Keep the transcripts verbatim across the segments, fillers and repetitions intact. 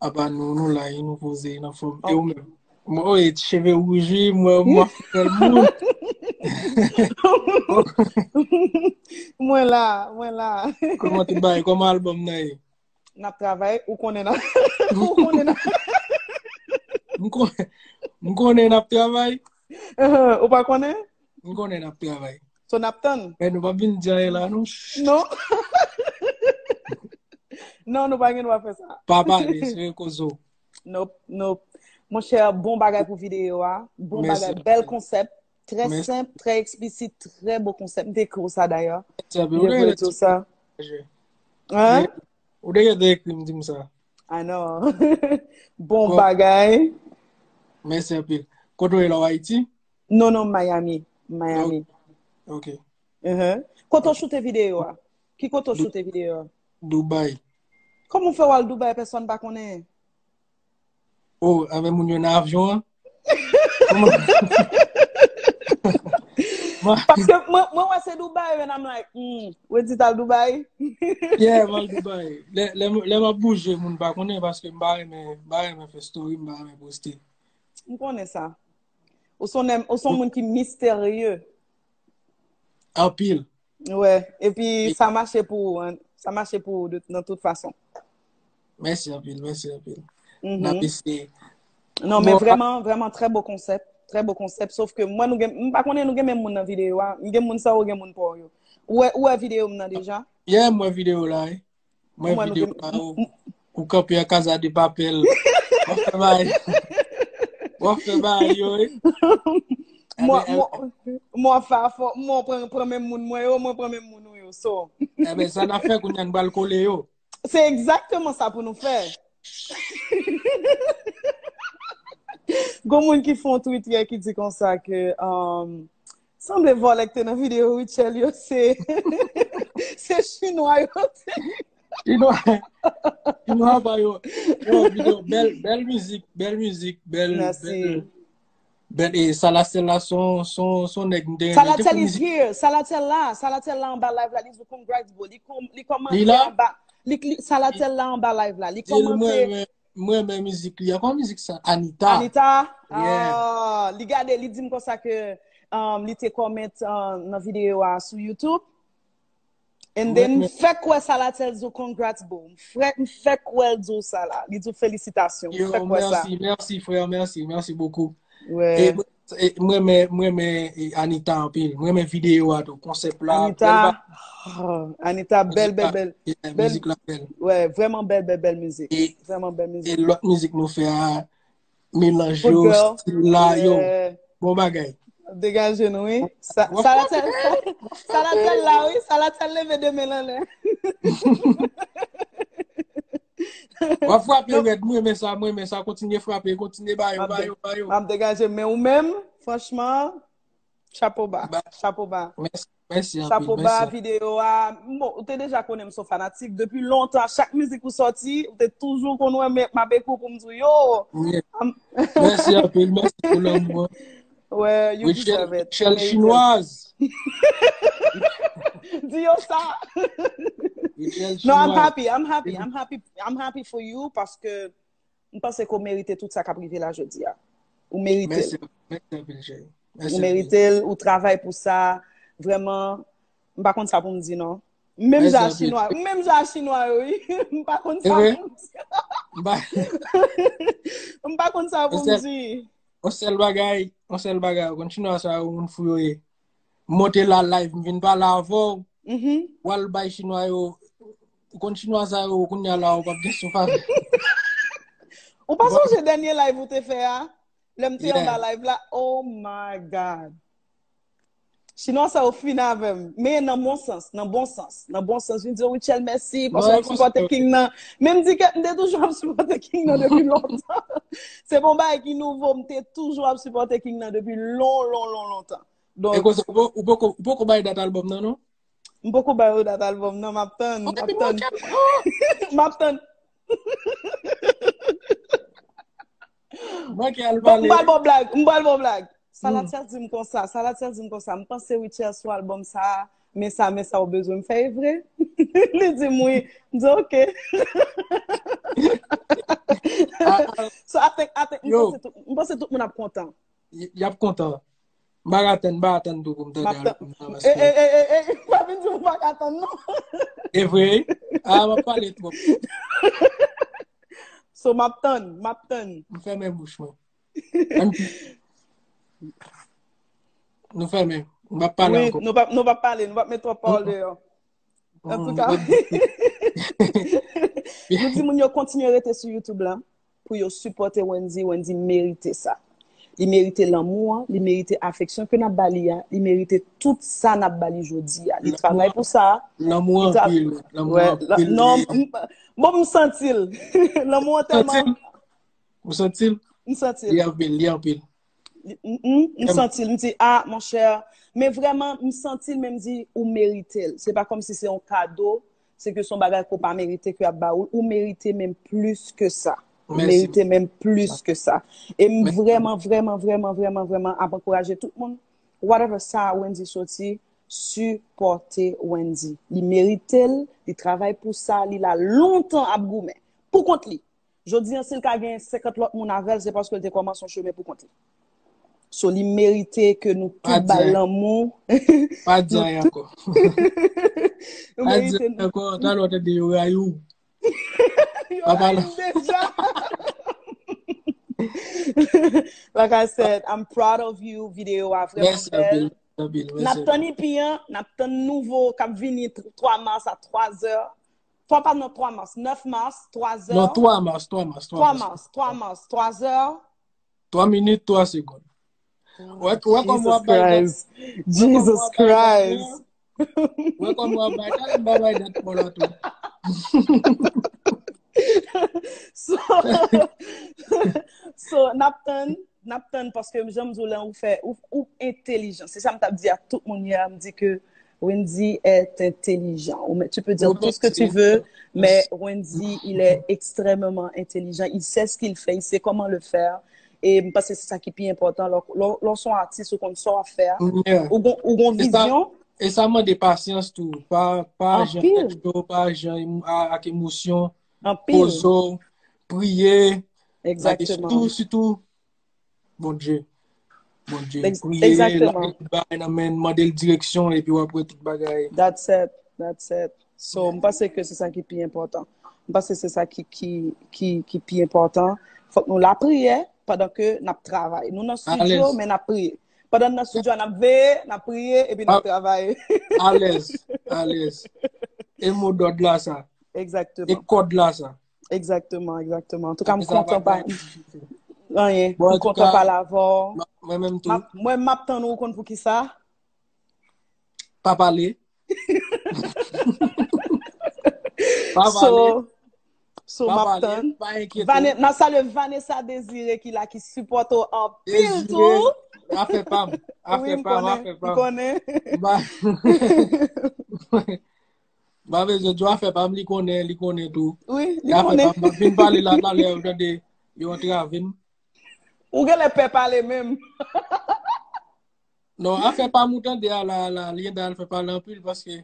Apa nou, nou la, e nou poze, nou anfòm. E ou menm? Mwen, oh, e cheve wouj, wi, mwen, mwen fè bèl moun. Mwen la, mwen la. Kòman tout bagay, kòman albòm nan ye? N ap travay, ou konnen nan. Ou konnen nan. M konnen, m konnen n ap travay. Ou pa konnen? M konnen n ap travay. So n ap tann. Men nou pa vin di anyen la, non. Non. Non, nou pa gen dwa fè sa. Pa pale, se kozo. Nope, nope. Monchè, bon bagay pou videyo a. Bon bagay, bèl konsèp. Trè senp, trè eksplisit, trè bo konsèp. M te ekri w sa dayè. Mèsi anpil. M te voye tou sa. Hein? Ou te gentan ekri m, di m sa. Ah non. Bon bagay. Mèsi anpil. Kote w ye la, w Ayiti? Non, non, Miami. Miami. Ok. Kote w choute videyo a? Ki kote w choute videyo a? Dubai. Kòman w fè w al Dubai, pèsonn pa konnen? Oh, avè moun yo nan avyon an? Paske mwen, mwen wè se Dubai, and I'm like, hmm, Wendy t al Dubai? Yeah, m al Dubai. Lè, lè, lè m ap bouje, moun pa konnen paske m pa renmen, m pa renmen fè story, m pa renmen poste. M konnen sa. Ou son, ou son moun ki misterye. Anpil. Wè, epi sa mache pou ou, hein. Sa mache pou ou de, nan tout fason. Mèsi anpil, mèsi anpil. N ap eseye. Non, men vrèman, vrèman, trè bo konsèp. Trè bo konsèp. Sof ke mwen, nou gen, m pa konnen nou gen menm moun nan videyo a. M gen moun sa ou gen moun pa w yo. Ou wè, ou wè videyo m nan deja? Yeah, m wè videyo la, wi. Mwen videyo pa ou, ou kanpe an Casa de Papel. W ap fè bagay. W ap fè bagay yo, wi. Mwen, mwen, mwen fè afò, mwen pran, pran menm moun mwen yo, mwen pran menm moun ou yo. So. Eben, sa n ap fè kounye a, n pral kole yo. Se egzakteman sa pou nou fè. Gon moun ki fè yon tweet yè ki di konsa ke, um, sanble vòlè k te nan videyo Rutshelle yo, se, se chinwa yo te. Chinwa, chinwa pa yo. Yo, videyo, bèl, bèl mizik, bèl mizik, bèl, bèl, bèl, e Salatèl la, son, son, son nèg m te renmen. Salatèl is here. Salatèl la, Salatèl la anba live la, li di congrats, bro. Li kòm, li kòmante anba, li, li, Salatèl la anba live la. Li kòmante. M renmen mizik li an. Kòman mizik sa? Anita. Anita? Yeah. Ah, li gade, li di m konsa ke, um, li te kòmante, uh, nan videyo a sou YouTube. And then, m fèk wè Salatèl di w congrats, bro. M fèk, m fèk wè l di w sa la. Li di w felisitasyon. M fèk wè sa. Yo, mèsi, mèsi, frè, mèsi, mèsi bokou. Wè. E mwen, e, m renmen, m renmen, e, Anita anpil. M renmen videyo a tou, konsèp la. Anita, oh, Anita, bèl, bèl, bèl. Mizik la bèl. Wè, vrèman bèl, bèl, bèl mizik. Vrèman bèl mizik. E lòt mizik nou fè a, melanj yo, stil la, yo. Bon bagay. Degaje nou, wi. Sa, Salatèl, Salatèl la, wi. Salatèl leve de men l anlè. W ap frape rèd, m renmen sa, m renmen sa. Kontinye frape, kontinye ba yo, ba yo, ba yo. M ap degaje, men ou menm, franchman, chapo ba, chapo ba. Mèsi, mèsi anpil, chapo ba, mèsi. Videyo a, bon, ou te deja konnen m se yon fanatik. Depi lontan, chak mizik ou sòti, ou te toujou konn wè m, m ap ekri w pou m di w, yo. Mèsi anpil, mèsi pou lanmou an. Wè, you deserve it. Rutshelle chinwaz. Di yo sa. No, I'm happy, I'm happy, I'm happy, I'm happy for you, paske m panse ke w merite tout sa k ap rive la jodi a. Ou merite l. Mèsi, mèsi anpil, cheri. Ou merite l, ou travay pou sa. Vrèman, m pa konn sa pou m di, non. Menm jan a chinwa, menm jan a chinwa yo, wi. M pa konn sa pou m di. M pa konn sa pou m di. Yon sèl bagay, yon sèl bagay, ou konn chinwa sa yo, moun fou yo ye. M monte la live, m vin pale avè w. W al bay chinwa yo, ou konn chinwa sa yo, kounye a la, ou p ap gen souf avè. Ou pa sonje dènye live ou te fè a? Lè m te anba live la, oh my God. Chinwa sa yo fin avè m. Men nan bon sans, nan bon sans, nan bon sans. Vin di yo, Rutshelle, mèsi, paske w ap sipòte King nan. Men m di ke m te toujou ap sipòte King nan depi lontan. Se pa yon bagay ki nouvo, m te toujou ap sipòte King nan depi lon, lon, lon, lontan. Donk, e konsa, ou po-, ou poko, ou poko bay dat albòm nan, non? M poko ba yo dat albòm nan, m ap tann, m ap tann. M ap tann. Manke al pale. M pral ba w blag, m pral ba w blag. Salathiel di m konsa, Salathiel di m konsa, m panse Rutshelle sou albòm sa, men sa, men sa ou bezwen m fè, e vre? Li di m wi. M di, ok. So, I think, I think, m panse tout, m panse tout moun ap kontan. Y, y ap kontan. M pa ka tann, m pa ka tann tou pou m tande album nan, paske e, e, e, e, e, pa vin di m pa ka tann, non. E vre? A, m ap pale twòp. So, m ap tann, m ap tann. M fèmen bouch mwen. Ann, nou fèmen. M p ap pale ankò. Wi, nou p ap, nou p ap pale, nou p ap met twòp pawòl deyò. Antouka, nou di moun yo kontinye rete sou YouTube la pou yo sipòte Wendy. Wendy merite sa. Li merite lanmou an, li merite afeksyon ke n ap ba li a, li merite tout sa n ap ba li jodi a. Li travay pou sa. Lanmou an anpil, lanmou an anpil. Non, bon, m santi l. Lanmou an tèlman. Ou santi l? M santi l. Li anpil, li anpil. M santi l, m di, ah, monchè, men vrèman, m santi l, men m di, ou merite l. Se pa kòmsi se yon kado, se ke se yon bagay ke w pa merite ke y ap ba ou. Ou merite menm plis ke sa. Ou merite menm plis ke sa. E m vrèman, vrèman, vrèman, vrèman, vrèman ap ankouraje tout moun, whatever sa Wendy soti, sipòte Wendy. Li merite l, li travay pou sa, li la lontan ap goumen. Pou kont li. Jodi an, si l ka gen senkant lòt moun avè l, se paske l te kòmanse yon chemen pou kont li. So, li merite ke nou tout ba l lanmou. Pa di anyen ankò. Nou merite. Pa di anyen ankò, talè w tande yo rayi w. Yo rayi m deja. Like I said, I'm proud of you. Videyo a vrèman bèl. Mèsi anpil, mèsi anpil, mèsi anpil. N ap tann E P an, n ap tann nouvo k ap vini twa mas a twa zè. Twa pa, non, twa mas, nèf mas, twa zè. Non, twa mas, twa mas, twa mas. Twa mas, twa mas, twa zè. Twa minit, twa segonn. Wè, wè kòman w ap bay dat. Jesus Christ. Wè kòman w ap bay dat, m pa bay dat mò la tou. So, so, n ap tann, n ap tann, paske jan m di w la, ou fè, ou, ou entelijan. Se sa m t ap di ak tout moun yè, m di ke Wendy est intelligent. Ou, tu peux dire tout ce que tu veux, mais Wendy, il est extrêmement intelligent. Il sait ce qu'il fait, il sait comment le faire. E m panse se sa ki pi enpòtan. Lè, lè, lè w se yon atis, ou konn sa w ap fè a. Ou gon, ou gon vizyon. E sa mande pasyans tou. Pa, pa jan tèt cho, pa jan emo-, a, ak emosyon. Poze w, priye, gade sitou, sitou Bondye. Bondye. Priye, lage tout bagay nan men l, mande l direksyon, epi w ap wè tout bagay. That's it. That's it. So, m panse ke se sa ki pi enpòtan. M panse se sa ki, ki, ki, ki pi enpòtan. Fòk nou lapriyè pandan ke n ap travay. Nou nan estidyo, men n ap priye. Pandan n nan estidyo a, n ap veye, n ap priye, epi n ap travay. Alèz, alèz. E mo dòd la sa. Egzakteman. E kòd la sa. Egzakteman, egzakteman. Antouka, m kontan pa. Anyen. M kontan pale avè w. Mwen menm tou. Mwen, m ap tann ou, ou konn poukisa? Pa pale. Pa pale. So, so, m ap tann. Pa enkyete w. N ap salye Vanessa Désiré ki la, ki sipòte w anpil tou. Afè pa m. Afè pa m, afè pa m. M konnen. M pa bezwen di w afè pa m, li konnen, li konnen tou. Wi, li konnen. Afè pa m, m ap vin pale la talè, ou tande, yo antrave m. Ou genlè pè pale menm. Non, afè pa m ou tande a la, la, li gentan al fè pale anpil paske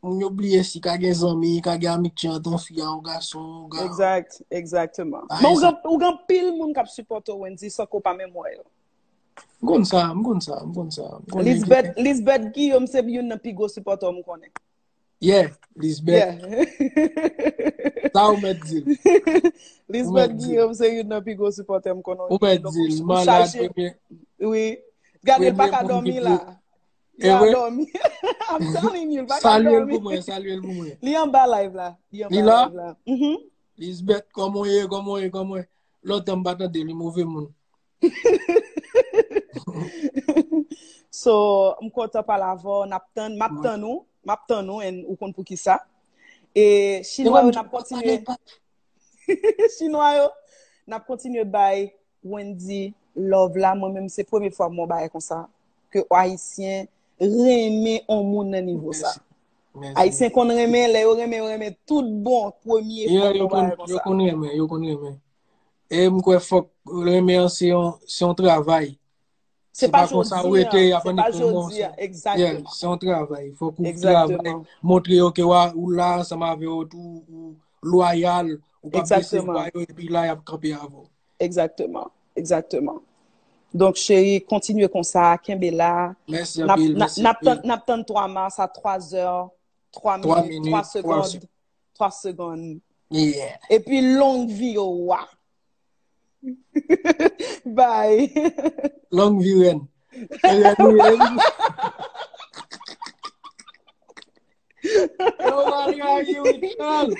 moun yo bliye si ka gen zanmi, ka gen amitye ant yon fi a yon gason, yon ga-. Exact, exactement. Men ou gen, ou gen anpil moun k ap sipòte w, Wendy, san ke w pa menm wè yo. M konn sa, m konn sa, m konn sa, m konn sa. Lisbeth, Lisbeth Guillaume se youn nan pi gwo sipòtè w m konnen. Yeah, Lisbeth. Yeah. Sa ou mèt di l. Lisbeth Guillaume se youn nan pi gwo sipòtè m konnen. Ou mèt di l, malad premye. Wi. Gade l pa ka dòmi la. Li pa dòmi. I'm telling you, li pa ka dòmi. Salye l pou mwen, salye l pou mwen. Li anba live la. Li anba live la. Lisbeth, kòman w ye, kòman w ye, kòman w ye? Lontan m pa tande li, move moun. So, m kontan pale avè w, n ap tann, m ap tann ou, m ap tann ou, and ou konn poukisa. E Chinwa yo, n ap kontinye. Chinwa yo, n ap kontinye bay Wendy love la. Mwen menm, se premye fwa m wè yon bagay konsa, ke Ayisyen renmen yon moun nan nivo sa. Mèsi. Ayisyen konn renmen, lè yo renmen, yo renmen tout bon, premye fwa m wè yon bagay konsa. Yo konn renmen, yo konn renmen. E m kwè fòk renmen an se yon, se yon travay. Se pa konsa ou rete, y ap annik renmen w. Yeah, se yon travay. Fòk ou travay, montre yo ke w a, ou la ansanm avè yo tou, ou lwayal, ou p ap bese bra yo, epi la y ap kanpe avè w. Exactement. Exactement. Donk, cheri, kontinye konsa, kenbe la. Mèsi N ap- anpil, n ap- mèsi n ap tann- anpil. N ap tann twa mas a twa zè, twa Twa minit, minit, twa twa segonn. se- Twa segonn. Yeah. Epi long vi yo wa. Bye. Long vi rèn. Rèn ou rèn. Yo, Maria, you tell.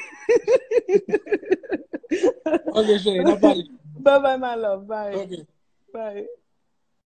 Ok, cheri, n ap pale. Bye bye, my love. Bye. Ok. Bye.